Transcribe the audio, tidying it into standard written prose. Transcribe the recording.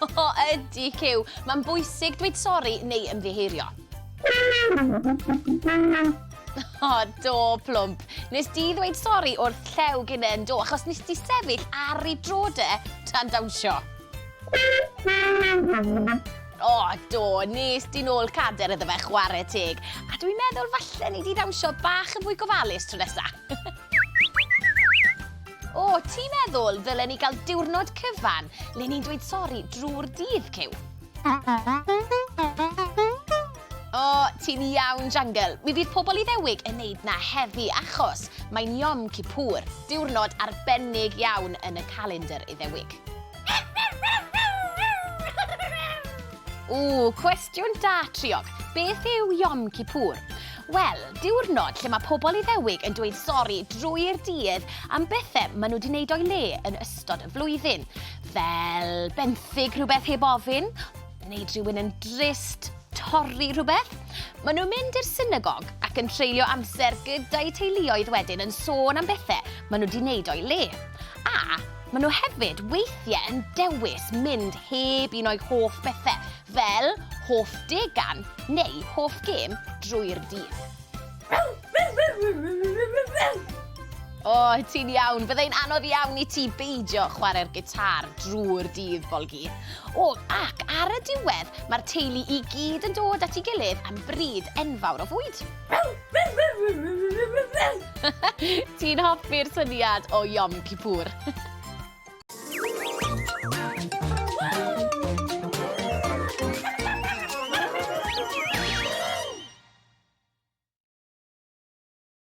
O, ydy, Cyw. Mae'n bwysig dweud sori neu ymddiheurio. O, do, Plwmp. Nes di ddweud sori wrth Llew gynne yn do, achos nes di sefyll ar ei droed e tra'n dawnsio. O, do, nes di nôl cader iddo fe, chwarae teg. A dwi'n meddwl falle ni di ddawnsio bach yn fwy gofalus tro nesa. O, ti'n meddwl ddylen ni gael diwrnod cyfan le ni'n dweud sori drwy'r dydd, Cyw? O, ti'n iawn, Jungle. Mi fydd pobl Iddewig yn neud na heddi achos mae'n Yom Kippur, diwrnod arbennig iawn yn y calendr Iddewig. Ww, cwestiwn da, Triog. Beth yw Yom Kippur? Wel, diwrnod lle mae pobl Iddewig yn dweud sori drwy'r dydd am bethau maen nhw wedi wneud o'i le yn ystod y flwyddyn. Fel benthyg rhywbeth heb ofyn, wneud rhywun yn drist, torri rhywbeth. Maen nhw'n mynd i'r synagog ac yn treulio amser gyda'u teuluoedd wedyn yn sôn am bethau maen nhw wedi wneud o'i le. A maen nhw hefyd weithiau yn dewis mynd heb un o'i hoff bethau, fel hoff degan neu hoff gêm drwy'r dydd. O, ti'n iawn. Byddai'n anodd iawn i ti beidio chwarae'r gitar drwy'r dydd, Bolgi. O, ac ar y diwedd, mae'r teulu i gyd yn dod at ei gilydd am bryd enfawr o fwyd. Ti'n hoffi'r syniad o Yom Kippur.